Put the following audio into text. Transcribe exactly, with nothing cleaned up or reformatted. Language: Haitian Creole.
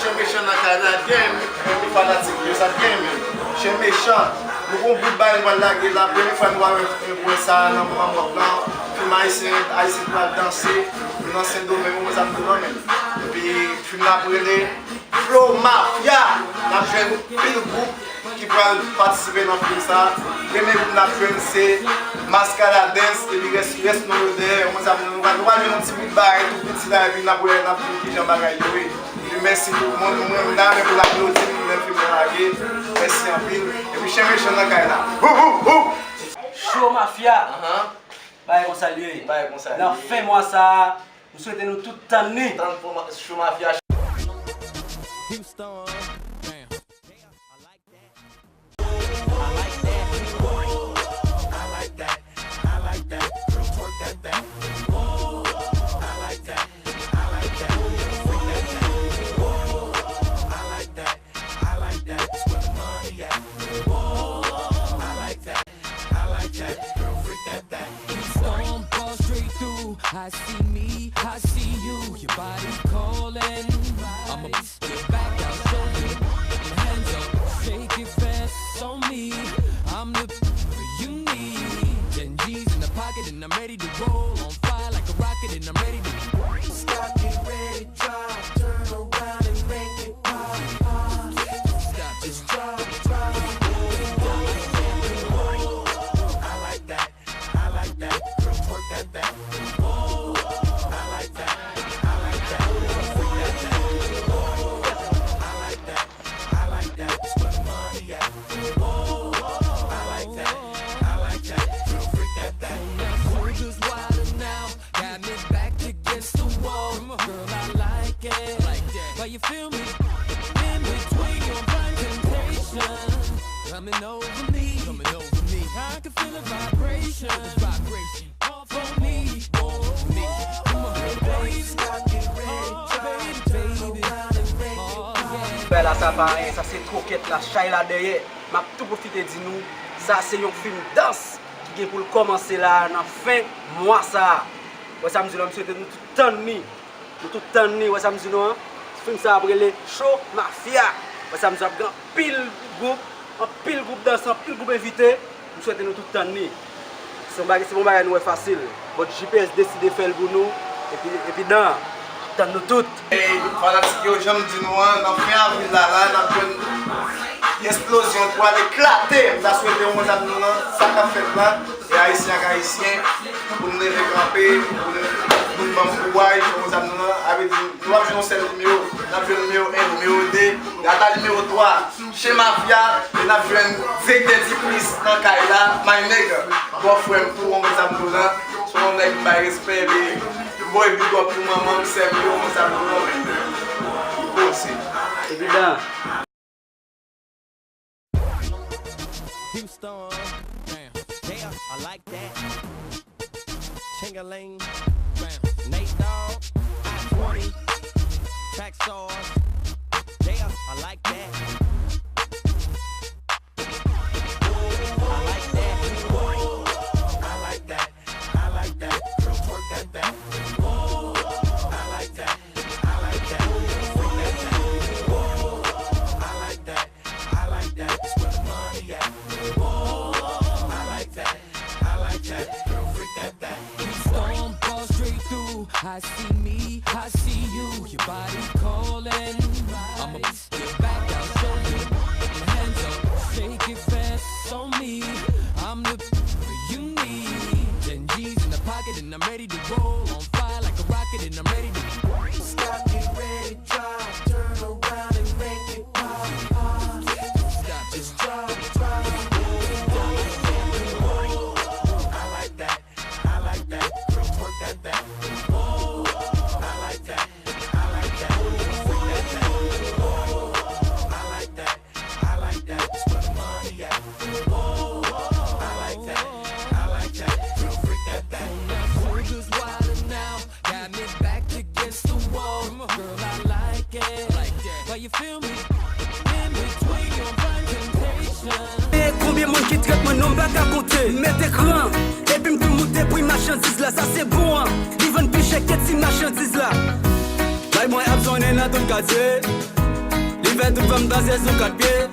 Chen Mechan nan kay la, damn, fanatik yo, sa damn. Chen Mechan, nou gon bout bagay nou pral lage la, premye fwa nou pral wè, wè sa nan moman mòd lan. Fim ayisyen, ayisyen pral danse, nou nan Sendomeng, ou konn sa m di w non, men. Epi fim nan ap rele Flow Mafia, n ap jwenn pil gwoup ki pral patisipe nan fim sa. Premye gwoup n ap jwenn se Mascara Dance, epi rès, rès nou yo dèyè, ou konn sa m di w, nou pral, nou pral jwenn yon ti bout bagay tou piti la, epi n ap wè, n ap di kijan bagay yo ye. Epi mèsi pou moun, mwen menm la, men pou l aplodi m lè fim nan lage. Mèsi anpil. Epi Chen Mechan nan kay la. Hou, hou, hou! Show Mafia! Ahan. Bagay konsa l ye. Bagay konsa l ye. Nan fen mwa sa a, nou swete nou tout tann li. Tann Show Mafia. Houston. Damn. Stone ball straight through. I see me, I see you. Your body calling. I'ma get back, I'll show you. Hands up, shake it fast on me. I'm the you need. Ten G's in the pocket and I'm ready to roll. On fire like a rocket and I'm ready to stop, get ready, drop, turn around and make it pop, pop. Stop, just drop, drop. I like that. I like that. Girl, twerk that back. Whoa, I like that. I like that. Freak that back. Whoa, I like that. I like that. It's where the money at. Whoa, I like that. I like that. Girl, freak that back. Now, shoulders wider now. Got me back against the wall. Girl, I like it. Like that. But you feel me? In between your blind temptation. Coming over me. Coming over me. I can feel the vibration. Vibration. All for me. All for me. Come on, baby. Oh, baby, baby. Oh, yeah. Bagay la sa pa anyen, sa se twokèt la, chay la dèyè. M ap tou pwofite di nou, sa se yon fim dans ki gen pou l kòmanse la nan fen mwa sa a. Wè sa m di nou an, m swete nou tout tann li. Nou tout tann li, wè sa m di nou an. Fim sa ap rele Show Mafia. Wè sa m di nou, ap gen anpil gwoup, anpil gwoup danse, anpil gwoup envite. M swete nou tout tann li. Se yon bagay, se pa yon bagay nou wè fasil. But J P S deside fè l pou nou. Epi, epi dan, tann nou tout. Ey, fanatik yo, jan m di nou an, nan fen avril la, la, n ap jwenn eksplozyon, pral eklate. M ta swete, ou konn sa m di nou lan, sa k ap fèt la, e ayisyen ak ayisyen, pou n leve kanpe, pou n, pou n ban m kouraj, ou konn sa m di nou lan, sa vle di, nou ap jwenn yon sèl nimewo, n ap jwenn nimewo en, nimewo de, ata nimewo twa. Chen Mafya, e n ap jwenn direktè Diplis nan kay la, my nigga. Bò frè m tou, ou konn sa m di w lan. Se yon nèg m bay respè, epi m voye big up pou manman m, sè m yo, ou konn sa m di w lan, men. Li poze. Evidan. Houston. Damn. Yeah, I like that. Chingaling. Bam. Nate Dogg. I twenty. Track stars. Yeah, I like that. I like that. I like that. I like that. Girl, twerk that back. I like that. I like that. Freak that back. I like that. I like that. It's where the money at. Whoa, I like that. I like that. Girl, freak that back. Stone ball straight through. I see me, I see you. Your body calling. I'ma get back, I'll show you. Hands up, shake it fast on me. I'm the you need. Ten G's in the pocket and I'm ready to roll. On fire like a rocket and I'm ready to stop, get ready, drop, turn around and make it pop, pop. Stop, just drop, drop. I like that, I like that. Girl, twerk that back. Whoa, I like that, I like that. Freak that back. Whoa, I like that. I like that. It's where the money at. Whoa, I like that. I like that. Girl, freak that back. Now shoulders wider now. Got me back against the wall. Girl, I like it. Like that. But you feel me? In between your blind temptation. E konbyen moun ki trèt mwen non m pa ka konte. M met ekran, epi m tou moute pri machandiz la, sa se bon an. Li vann pi chè ke ti machandiz la. Bay mwen ap sonnen nan tout katye. Li fè tout fanm danse sou kat pye.